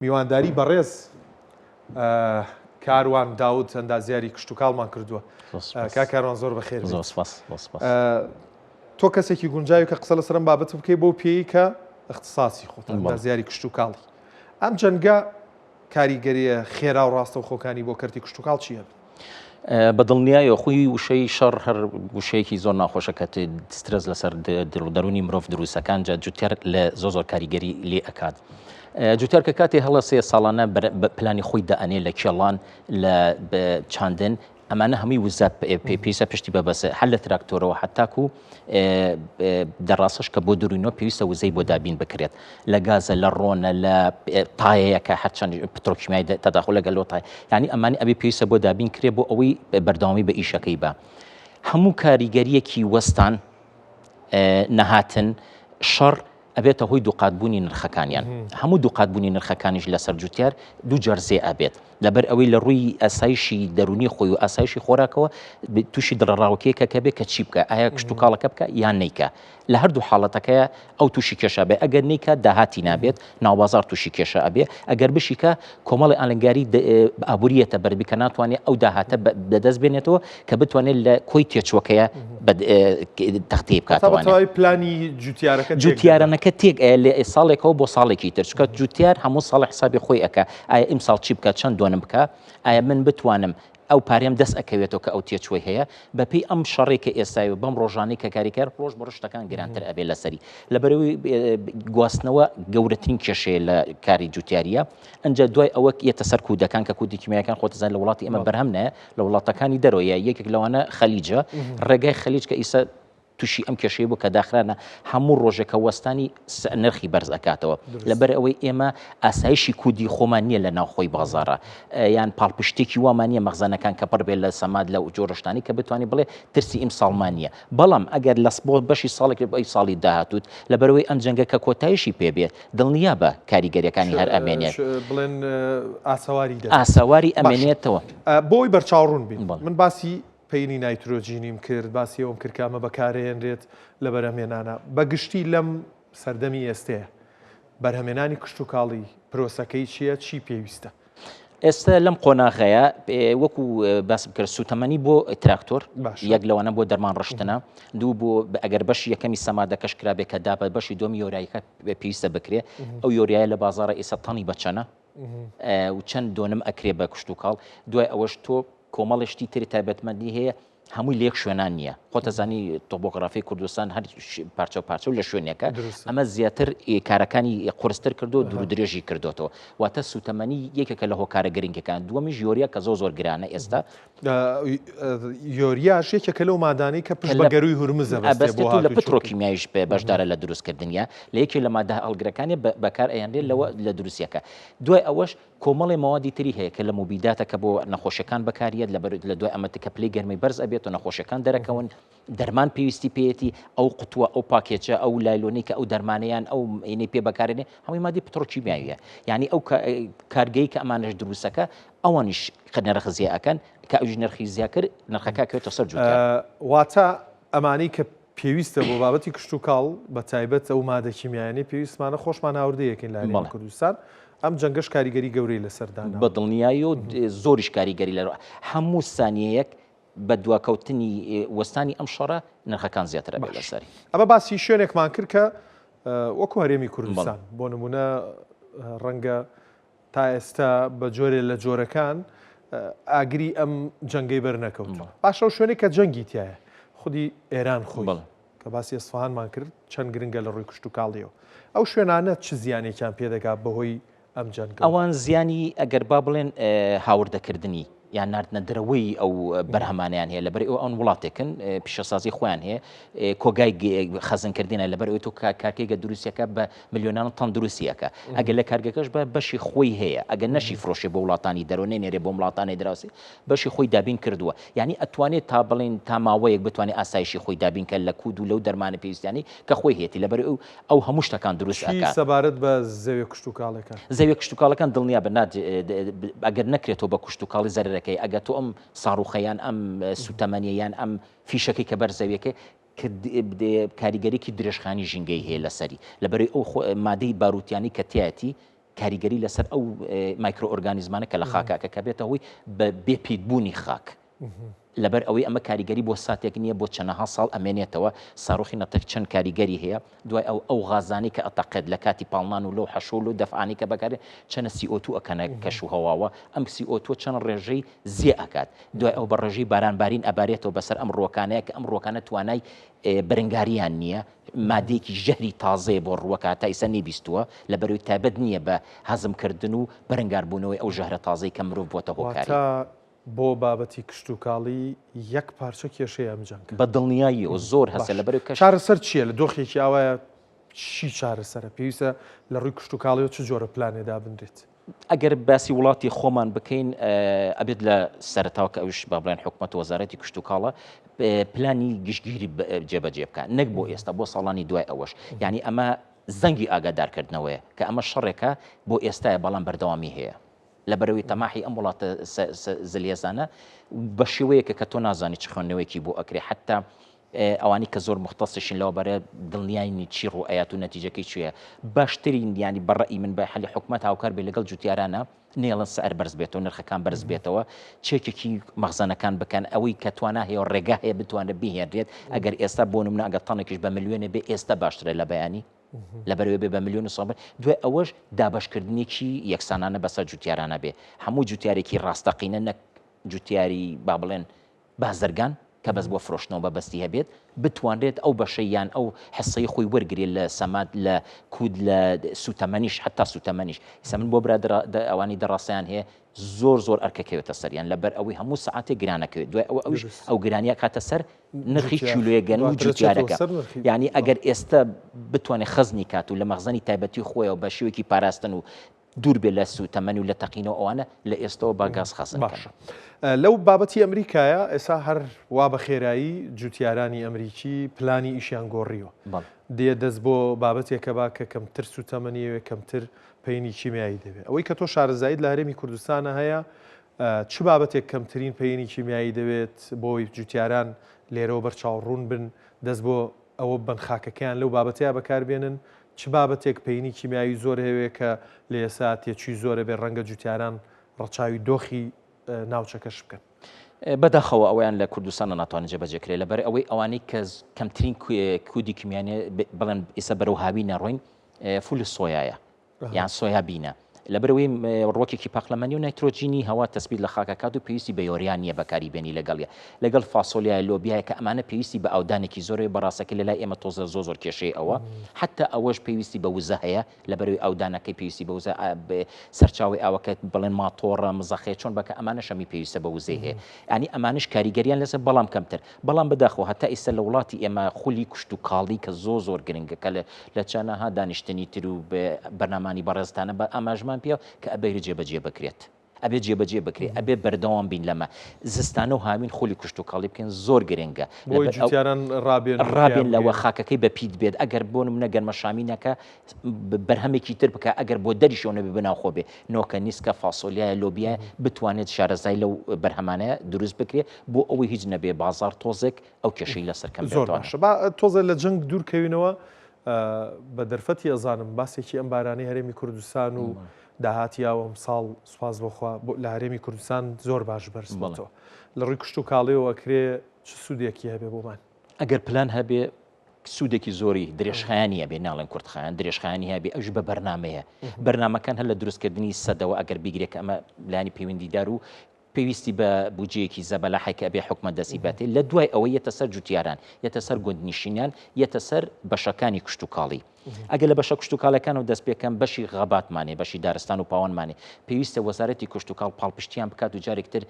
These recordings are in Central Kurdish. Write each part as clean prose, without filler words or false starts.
میوانداری بەڕێز کاروان داود ئەندازیاری کشتوکاڵمان کردووە. کاک کاروان زۆر بەخێر زۆر سپاس تۆ کەسێکی گونجاوی کە قسە لەسەر ئەم بابەتە بکەی بۆ پێی کە اختصاصی خۆت ئەندازیاری کشتوکاڵی ئەم جەنگە کاریگەریە خێرا و ڕاستەوخۆکانی بۆ کەرتی کشتوکاڵ چییە؟ بە دڵنیایەوە خۆی وشەی شەڕ هەر وشەیەکی زۆر ناخۆشە کە سترس لەسەر دڵ و دەروونی مرۆڤ دروستەکان جا جوتیار لە زۆ زۆر کاریگەری لێ ئەکات. جوتیار کە کاتێ هەڵەسێ ساڵانە پلانی خۆی دائەنێ لە کێڵان لە چاندن ئەمانە هەمووی وزە پێویستە پشتی بەبەسێ هەر لە تراکتۆرەوە هەتاکو دەڕاستەش کە بۆ دروینەوە پێویستە وزەی بۆ دابین بکرێت لە گازە لە ڕۆنە لە تایەیەکە هەرچەند پترۆکیمیای تەداخل لەگەل لۆ تای یعنی ئەمانی ئەبێ پێویستە بۆ دابین کرێ بۆ ئەوەی بەردەوامی بە ئیشەکەی بە هەموو کاریگەریەکی وەستان نەهاتن شەڕ ئەبێتە هۆی دووقاتبوونی نرخەکانیان هەموو دووقاتبوونی نرخەکانیش لەسەر جوتیار دوو جار زێ ئەبێت لەبەر ئەوەی لە ڕووی ئاسایشی دەرونی خۆی و ئاسایشی خۆراکەوە تووشی دڵەڕاوکێکە کە بێ کە چی بکە ئایا کشتتوکاڵەکە بکە یان نیکە لە هەردوو حاڵەتەکەیە ئەو تووشی کێشە بێ ئەگەر نیکە داهاتی نابێت ناوبازار تووشی کێشە ئەبێ ئەگەر بشیکە کۆمەڵی ئالنگاری ئابووریەتە بەربی کە ناتوانێت ئەو داهاتە بەدەست بێنێتەوە کە بتوانێت لە کۆی تێچوەکەیە تەختی بکاتەوە پلانی جوتیارەکە جوتیارەکە تێک لە ساڵێکەوە بۆ ساڵێکی تر چکە جوتیار هەموو ساڵ حسابی خۆی ئەک ئایا ئیمساڵ چی بکە چەند دۆنم بکە ئایا من بتوانم ئەو پارەیەم دەست ئەکەوێتەوە کە ئەو تێچووەی هەیە بەپێی ئەم شەڕێک کە ئێستای و بەم ڕۆژانەی کە کاریکار ڕۆژ بە ڕۆژ شتەکان گرانتر ئەبێ لەسەری لەبەرەوەی گواستنەوە گەورەترین کێشەیە لە کاری جوتیاریە ئەنجا دوای ئەوە یەتە سەر کودەکان کە کودی کیمیاکان خۆتەزان لە وڵاتی ئێمە بەرهەم نایە لە وڵاتەکانی دەرەوەیە یەکێک لەوانە خەلیجە ڕێگای خەلیج کە ئیسا توشی ئەم کێشەیە بوو کە داخرانە هەموو ڕۆژێک کە وەستانی نرخی بەرز ئەکاتەوە لەبەر ئەوەی ئێمە ئاسایشی کودی خۆمان نییە لە ناوخۆی بازارە یان پاڵپشتێکی وامان نییە مەخزەنەکان کە پڕ بێت لە سەماد لە جۆرەشتانی کە بتوانانی بڵێ ترسی ئیم ساڵمان نییە بەڵام ئەگەر لە بۆ بەشی ساڵێک بۆ ساڵی داهاتوت لەبەرەوەی ئەم جەنگە کە کۆتایشی پێ بێت دڵنیا بە کاریگەریەکانی هەر ئەمێنێت بڵێن ئاسەواری ئاسەواری ئەمێنێتەوە بۆی بەرچاوڕوون بین من باسی پەینی نایترۆجینیم کرد، باسی ئەوەم کرد کە ئەمە بەکارئەهێنرێت لە بەرهەمهێنانا. بە گشتی لەم سەردەمی ئێستەیە بەرهەمهێنانی کشتوکاڵی پرۆسەکەی چییە، چی پێویستە؟ ئێستا لەم قۆناغەیە وەکو باسم کرد سوتەمەنی بۆ تراکتۆر یەک لەوانە بۆ دەرمان ڕشتنە دوو بۆ ئەگەر بەشی یەکەمی سەمادەکەش کرابێ کە دابە بەشی دووەمی یۆرایەکە پێویستە بکرێ ئەو یۆریایە لە بازاڕە ئێستا تەنی بەچەنە و چەند دۆنم ئەکرێ بە کشتوکاڵ دوای ئەوەش تۆ کۆمەڵی شتی تری تایبەتمەندی هەیە هەمووی لە یەک شوێنان نییە خۆتەزانی تۆپۆگرافی کوردستان هەر پارچە و پارچە و لە شوێنێکە ئەمە زیاتر کارەکانی قورستر کردو دوور درێژی کردوتەوە واتە سوتەمەنی یەکێکە لە هۆکارە گرنگەکان دووەمیش یۆریا کە زۆر زۆر گرانە ئێستا یۆریاش یەکێکە لەو مادانەی کە پشت بە گەرووی هورمز ئەبەستێت بۆ لە پترۆکیمیایش بەشدارە لە دروستکردنیە لە یەکێ لە مادە هەڵگرەکانی بەکار ئەیانرێت لەوە لە دروستیەکە دوای ئەوەش کۆمەڵێ مەوادی تری هەیە کە لە موبیداتە کە بۆ نەخۆشیەکان بەکاریەت لەبەر لە دوای ئەمە کە پلەی گەرمی بەرز ئەبێت و نەخۆشیەکان دەرەکەون دەرمان پێویستی پێیەتی ئەو قوتووە ئەو پاکێجە ئەو لایلۆنەی کە ئەو دەرمانەیان ئەو ئینەی پێ بەکارێنێ هەمووی مادی پترۆکیمیاویە یعنی ئەو کارگەی کە ئەمانەش دروستەکە ئەوانیش نرخ زیا ئەکەن کە ئەویش نرخی زیا کرد نرخەکە کەوێتە سەر جوتیار. واتە ئەمانەی کە پێویستە بۆ بابەتی کشتوکاڵ بە تایبەت ئەو مادە کیمیایانەی پێویستمانە خۆشمان هاوردەی ئەکەین لە هەرێمی کوردستان ئەم جەنگەش کاریگەری گەورەی لەسەر داناوە. بە دڵنیایی و زۆریش کاریگەری لە هەموو سانیەیەک بە دواکەوتنی وەستانی ئەم شەڕە نرخەکان زیاتر ئەبێت لەسەری. ئەمە باسی شوێنێکمان کرد کە وەکو هەرێمی کوردستان بۆ نمونە ڕەنگە تا ئێستا بە جۆرێ لە جۆرەکان ئاگری ئەم جەنگەی بەر نەکەوتووە. باشە ئەو شوێنەی کە جەنگی تایە خودی ئێران خۆی کە باسی ئەسفهانمان کرد چەند گرنگە لە ڕووی کشتوکاڵیەوە ئەو شوێنانە چ زیانێکیان پێدەگات بەهۆی ئەم جەنگە؟ ئەوان زیانی ئەگەر با بڵێن هاوردەکردنی یان ناردنە دەرەوەی ئەو بەرهەمانیان هەیە لەبەر ئەو ئەون وڵاتێکن پیشەسازی خۆیان هەیە کۆگای خەزنکردنە لەبەر ئەوی تۆ کارکێگە دروستەکە بە ملیۆنان تەن دروستیەکە ئەگەر لە کارگەکەش بە بەشی خۆی هەیە ئەگەر نەشی فرۆشێ بۆ وڵاتانی دەرەوە نێنێرێ بۆ وڵاتانی دراوسێ بەشی خۆی دابین کردووە یعنی ئەتوانێت تا بڵین تا ماوەیەک بتوانێت ئاسایشی خۆی دابین کە لە کود و لەو دەرمانە پێویستیانی کە خۆی هەیەتی لەبەر ئەو ئەو هەموو شتەکان دروست چی ئەکا. سەبارەت بە زەویە کشتوکاڵێکان؟ زەویە کشتوکاڵەکان دڵنیا بە نات ئەگەر نەکرێتەوە بە کشتوکاڵی زەرەرەکەی ئەگەر تۆ ئەم ساڕوخە یان ئەم سوتەمەنیە یان ئەم فیشەکەی کە بەر زەویەکەی کە کاریگەریی درێژخایەنی ژینگەی هەیە لەسەری لەبەرەی ئەو مادەی باروتیانی کە تیایەتی. کاریگەری لەسەر ئەو مایکرۆئۆرگانیزمانە کە لە خاکاکە کە بێتە هۆی بە بێپیتبوونی خاک. لەبەر ئەوەی ئەمە کاریگەری بۆ ساتێک نییە بۆ چەنەها ساڵ ئەمێنێتەوە ساروخی نەتەک چەند کاریگەری هەیە دوای ئەو ئەو غازانی کە ئەتەقێت لە کاتی پاڵنان و لەو حەشۆ لەو دەفعانی کە بەکارێ چەنە CO2 ئەکەنە کەش و هەواوە ئەم CO2 چەند ڕێژەی زیێ ئەکات دوای ئەو بە ڕێژەی باران بارین ئەبارێتەوە بەسەر ئەم ڕووەکانەیە کە ئەم ڕووەکانە توانای بەرنگاریان نییە مادەیەکی ژەهری تازەیە بۆ ڕووەکە هەتا ئیستا نەیبیستووە، لەبەرئەوەی تایبەت نییە بە هەزمکردن و بەرەنگاربوونەوەی ئەو ژەهرە تازەی کە مرۆڤ بۆتە هۆکاری. واتە بۆ بابەتی کشتوکاڵی یەک پارچە کێشەیە ئەم جەنگە. بە دڵنیاییەوە زۆر هەسە باش لەبەرئەوەی کەش. چارەسەر چییە؟ لە دۆخێکی ئاوایە چی چارەسەرە؟ پێویستە لە ڕووی کشتوکاڵیەوە چ جۆرە پلانێ دابنرێت؟ ئەگەر باسی وڵاتی خۆمان بکەین ئەبێت لە سەرەتاوە کە ئەوش با بڵێن حکومەت و وەزارەتی کشتوکاڵە پلانی گشتگیری جێبەجێ بکە نەک بۆ ئێستا بۆ ساڵانی دوای ئەوەش یعنی ئەمە زەنگی ئاگادارکردنەوەیە کە ئەمە شەڕێکە بۆ ئێستاە بەڵام بەردەوامی هەیە لەبەرەوەی تەماحی ئەم وڵاتە زلهێزانە بە شێوەیەکە کە تۆ نازانی چ خوێندنەوەیەکی بۆ ئەکرێ حتا ئەوانی کە زۆر مختصشین لەوە بەرە دڵنیای چی ڕوو ئەیات و نەتیجەکەی چیە باشترین یانی بە ڕەئی من بە حەلی حکومەت هاوکار بێ لەگەڵ جوتیارانە نێڵن سعر بەرز بێتەوە نرخەکان بەرز بێتەوە چێکێکی مەخزەنەکان بکەن ئەوەی کە توانا هەیە و ڕێگا هەیە بتوانرێت بهێنرێت ئەگەر ئێستا بۆ نمونە ئەگەر تەنێکیش بە ملیۆنێ بێ ئێستا باشترە لە بەیانی لەبەرەوەی بێ بە ملیۆن و سەد دوای ئەوەش دابەشکردنێکی یەکسانانە بەسەر جوتیارانە بێ هەموو جوتیارێکی ڕاستەقینە نەک جوتیاری با بڵێن بازرگان کە بەس بۆ فرۆشتنەوە مەبەستی هەبێت، بتوانرێت ئەو بەشەی یان ئەو حسەی خۆی وەرگرێت لە سەماد لە کود لە سوتەمەنیش حتا سوتەمەنیش ئیستا من بۆ برادەرا ئەوانی دەڕاسەیان هەیە زۆر زۆر ئەرکەکەوێتە سەریان لەبەر ئەوەی هەموو سەعاتێک گرانەکەوێت دوای ئەوە ئەوش ئەو گرانیە کاتە سەر نرخی کیلۆیە گەنم و جوتیارەکە یعنی ئەگەر ئێستا بتوانێت خەزنی کات و لە مەخزەنی تایبەتی خۆیەوە بە شێوەیەکی پاراستن و دوور بێت لە سووتەمەنی و لە تەقینەوە ئەوانە لە ئێستەوە با گاز خەزن کەن. باشە لەو بابەتی ئەمریکایە ئێسا هەر وا بە خێرایی جوتیارانی ئەمریکی پلانی ئیشیان گۆڕیوە بەڵێ. دێ دەست بۆ بابەتێکە با کە کەمتر سووتەمەنی ئەوێ کەمتر پەینی کیمیایی دەوێ ئەوەی کە تۆ شارەزاییت لە هەرێمی کوردستانە هەیە چ بابەتێک کەمترین پەینی کیمیایی دەوێت بۆی جوتیاران لێرەوە بەرچاو ڕوون بن دەست بۆ ئەوە ببەن خاکەکەیان لەو بابەتەیا بەکار بێنن چ بابەتێک پەینی کیمیاوی زۆر هەوێ کە لە ئێسا تێچووی زۆرە بێ ڕەنگە جوتیاران ڕەچاوی دۆخی ناوچەکەش بکەن. بەداخەوە ئەوەیان لە کوردستانە ناتوانێت جێبەجێ کرێ لەبەر ئەوەی ئەوانەی کە کەمترین کودی کیمیانێ بڵێن ئیسە بەرەو هاوی نەڕۆین فول سۆیایە یان سۆیا بینە لەبەرئەوەی ڕوەکێکی پاقلەمەنی و نایترۆجینی هەوا تەسبیت لە خاکە کات و پێویستی بە یۆریا نییە بەکاری بێنی لەگەڵیە لەگەڵ فاسۆلیای لۆبیایە کە ئەمانە پێویستی بە ئاودانێکی زۆرەوە بەڕاستەکە لە لای ئێمە تۆزە زۆر زۆر کێشەی ئەوە حتا ئەوەش پێویستی بە وزە هەیە لەبەرئەوەی ئاودانەکەی پێویستی بە وزە سەرچاوەی ئاوەکە بڵێن ماتۆڕە مزەخەیە چۆن بەکە ئەمانە شەمی پێویستە بە وزەی هەیە ینی ئەمانش کاریگەریان لەسەر بەڵام کەمتر بەڵام بەداخەوە هەتا ئیستا لە وڵاتی ئێمە خولی کشتوکاڵی کە زۆر زۆر گرنگە کە لە چەنەها دانیشتنی تر و بەرنامانی بەڕێزتانە بە ئاماژمان پێ کە ئەبێ جێبەجێ بکرێت. ئەبێ جێبەجێ بکرێت ئەبێ بەردەوام بین لەمە زستانە و هاوین خولی کشتوکاڵی بکەین زۆر گرنگە بۆی جوتیاران ڕابێن ڕابێن لەوە خاکەکەی بە پیت بێت ئەگەر بۆ نمونە گەرمەشامی نەکە بەرهەمێکی تر بکە ئەگەر بۆ دەریشەوە نەبێ بەناوخۆ بێ نۆکە نیسکە فاسۆلیایە لۆبیایە بتوانێت شارەزای لەو بەرهەمانە دروست بکرێت بۆ ئەوەی هیچ نەبێ بازاڕ تۆزێک ئەو کێشەی لەسەر کەم زۆر باشە با تۆزێ لە جەنگ دوور کەوینەوە بە دەرفەتی ئەزانم باسێکی ئەم بارانەی هەرێمی کوردستان و داهاتی ئاو ئەمساڵ سوپاس بۆخوا لە هەرێمی کوردستان زۆر باش بەرز بۆتەوە لە ڕووی کشت و کاڵیەوە ئەکرێ چ سوودێکی هەبێ بۆمان؟ ئەگەر پلان هەبێ سوودێکی زۆری درێژخایەنی هەبێ ناڵێن کورتخایەن درێژخایەنی هەبێ ئەوش بە بەرنمەیە بەرنمەکان هەر لە دروستکردنی سەدەوە ئەگەر بیگرێت کە ئەمە لانی پەیوەندیدار و پێویستی بە بودجەیەکی زەبەلاحە کە ئەبێ حکومەت دەستی باتێ لە دوای ئەوە یەتە سەر جوتیاران یەتە سەر گوندنشینان یەتە سەر بەشەکانی کشتوکاڵی ئەگەر لە بەشە کشتوکاڵەکانەوە دەست پێکەم بەشی غاباتمانێ بەشی دارستان و پاوانمانێ پێویستە وەزارەتی کشتوکاڵ پاڵپشتیان بکات و جارێکتر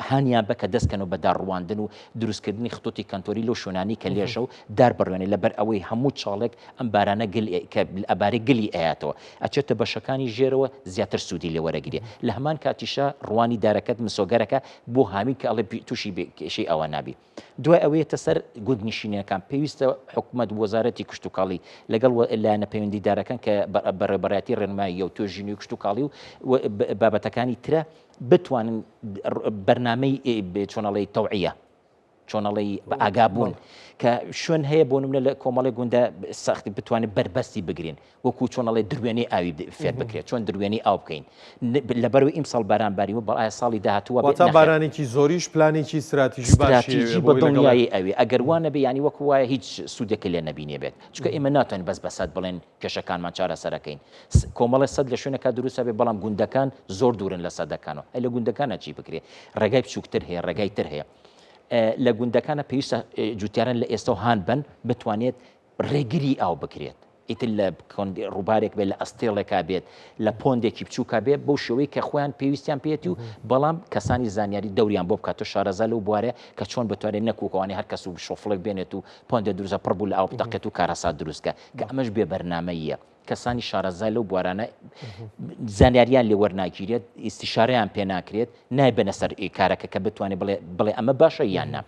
هانیان بە کە دەستکەنەوە بە داڕواندن و دروستکردنی خطوتی کەنتۆری لەو شوێنانی کە لێژە و دار بڕوێنێ لەبەر ئەوەی هەموو چاڵێک ئەم بارانە گل کە ئەبارێ گلی ئەیاتەوە ئەچێتە بەشەکانی ژێرەوە زیاتر سوودی لێ وەرەگرێ لە هەمان کاتیشا ڕوانی دارەکەت مسۆگەرەکە بۆ هاوین کە ئەڵێ تووشی کێشەی ئەوە نابی دوای ئەوەیەتە سەر گوندنشینەکان پێویستە حکومەت وەزارەتی کشتتوکاڵی لەگەڵ لایەنە پەیوەندیدارەکان کە بەڕێبەرایەتی ڕێنمایی و توێژینەوەی کشتتوکاڵی و بابەتەکانی ترە بتوانن بەرنامەی چۆنەڵی تەوعە. چۆن ئەڵێی بە ئاگا بوون کە شوێن هەیە بۆ نمونە لە کۆمەڵی گوندە سەختی بتوانێت بەربەستی بگرین وەکو چۆن ئەڵێ دروێنەی ئاوی فێر بکرێت چۆن دروێنەی ئاو بکەین لەبەرەوەی ئیمساڵ باران باریوە بەڵ ئایا ساڵی داهاتووە واتە بارانێکی زۆریش پلانێکی ستراتیژی باشی بە دڵنیایی ئەوێ ئەگەر وا نەبێ یانی وەکو وایە هیچ سوودێکی لێ نەبینێ بێت چونکە ئێمە ناتوانین بەس بە سەد بڵێن کێشەکانمان چارەسەرەکەین کۆمەڵێ سەد لە شوێنەکە دروستە بێ بەڵام گوندەکان زۆر دوورن لە سەدەکانەوە ئەی لە گوندەکانە چی بکرێ ڕێگای بچووکتر هەیە ڕێگای تر هەیە لە گوندەکانە پێویستە جوتیاران لە ئێستا هان بن بتوانێت ڕێگری ئاو بکرێت ئیتر لە ڕووبارێک بێت لە ئەستێڵێکا بێت لە پۆندێکی بچووکا بێت بەو شێوەی کە خۆیان پێویستیان پێێتی و بەڵام کەسانی زانیاری دەوریان بۆ بکات و شارەزا لەو بوارە کە چۆن بتوانێت نەکوکەوانی هەر کەس و شۆفڵێک بێنێت و پۆندە دروستە پڕ بوو لە ئاو بتەقێت و کارەسات دروستکە کە ئەمەش بێ بەرنامەییە کەسانی شارەزا لەو بوارانە زانیاریان لێ وەرناگیرێت ئیسیشارەیان پێ ناکرێت نایبەنە سەر کارەکە کە بتوانێت بڵێ بڵێ ئەمە باشە یان نا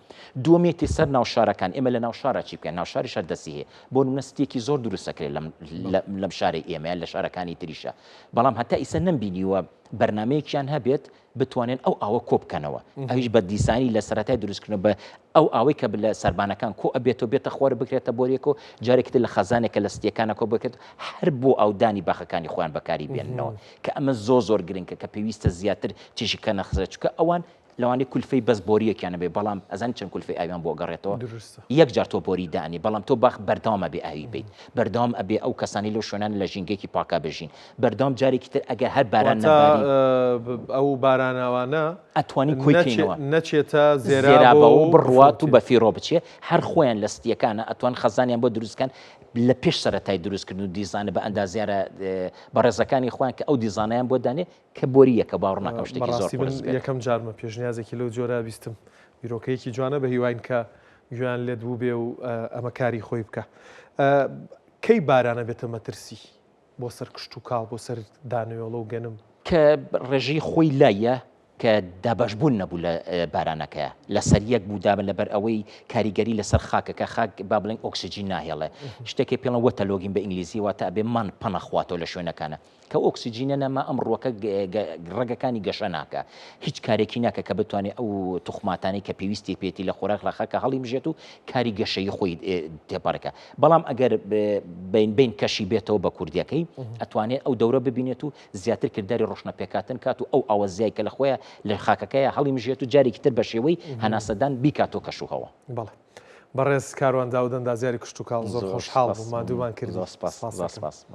دووەمێتی سەر ناو شارەکان ئێمە لە ناو شارە چی بکەین ناو شاری شەر دەستی هەیە بۆ نمونە ستێکی زۆر دروستەکرێت لەم لەم شارەی ئێمە لە شارەکانی تریشە بەڵام هەتا ئیسە نەمبینیوە بەرنمەیەکیان هەبێت بتوانێن ئەو ئاوە کۆ بکەنەوە ئەویش بە دیزانی لە سەرەتای دروستکردن بە ئەو ئاوەی کە لە سەربانەکان کۆ ئەبێتەوە بێتە خوارە بکرێتە بۆریەکە و جارێکی تر لە خەزانێکە لە ستیەکانە کۆ بکرێت هەر بۆ ئاودانی باخەکانی خۆیان بەکاری بێننەوە کە ئەمە زۆر زۆر گرنگە کە پێویستە زیاتر تیشکە نەخزرێت چونکە ئەوان لەوانەیە کولفەی بەس بۆریەکیان نەبێ بەڵام ئەزانی چەند کولفەی ئاویان بۆ گەڕێتەوە دروستە یەک جار تۆ بۆری دانی بەڵام تۆ باخ بەردەوام ئەبێ ئاوی بیت بەردەوام ئەبێ ئەو کەسانی لەو شوێنان لە ژینگەیەکی پاکا بژین بەردەوام جارێکی تر ئەگەر هەر باران واتە نەباری ئەو باراناوانە ئەتوانی کۆی کەینەوە نەچێتە زێرابەوە زێرابەوە و بڕوات و بفەوتێ. بە فیڕۆ بچێ هەر خۆیان لە ستیەکانە ئەتوان خەزانیان بۆ دروستکەن لە پێش سەرەتای دروستکردن و دیزانە بە ئەندازیارە بەڕێزەکانی خۆیان کە ئەو دیزانیان بۆ دانێ کە بۆری یەکە باوەڕ ناکەم شتێکی زۆر بەڕاستی من قورس بێت. یەکەم جارمە پێشنیازێکی لەو جۆرە بیستم بیرۆکەیەکی جوانە بە هیواین کە گوێیان لێت بووبێ و ئەمە کاری خۆی بکە کەی بارانە بێتە مەترسی بۆ سەر کشتوکاڵ بۆ سەر دانەوێڵە و گەنم؟ کە ڕێژەی خۆی لایە کە دابەشبوون نەبوو لە بارانەکەیا لەسەر یەک بوو دابن لەبەر ئەوەی کاریگەری لەسەر خاکەکە خاک با بڵێن ئۆکسجین ناهێڵێ شتێکی پێڵە waterlogging بە ئینگلیزی واتە ئەبێ مان پەنەخواتەوە لە شوێنەکانە کە ئۆکسجینە نەما ئەم ڕووەکە ڕەگەکانی گەشە ناکە هیچ کارێکی ناکە کە بتوانێت ئەو توخماتانەی کە پێویستی پێێتی لە خۆراک لە خاکە هەڵیمژێت و کاری گەشەی خۆی تێپەڕەکە بەڵام ئەگەر بین بین کەشی بێتەوە بە کوردیەکەی ئەتوانێت ئەو دەورە ببینێت و زیاتر کرداری ڕۆشنە پێکاتن کات و ئەو ئاوە زیای کە لە خۆیان لە خاکەکەی هەڵیمژێت و جارێکی تر بە شێوەی هەناسەدان بیکاتەوە کەش و هەوا. بەڵێ بەڕێز کاروان داود ئەندازیاری کشتوکاڵ زۆر خۆشحاڵ بووم ماندوومان کردی. زۆر سپاس. سپاس.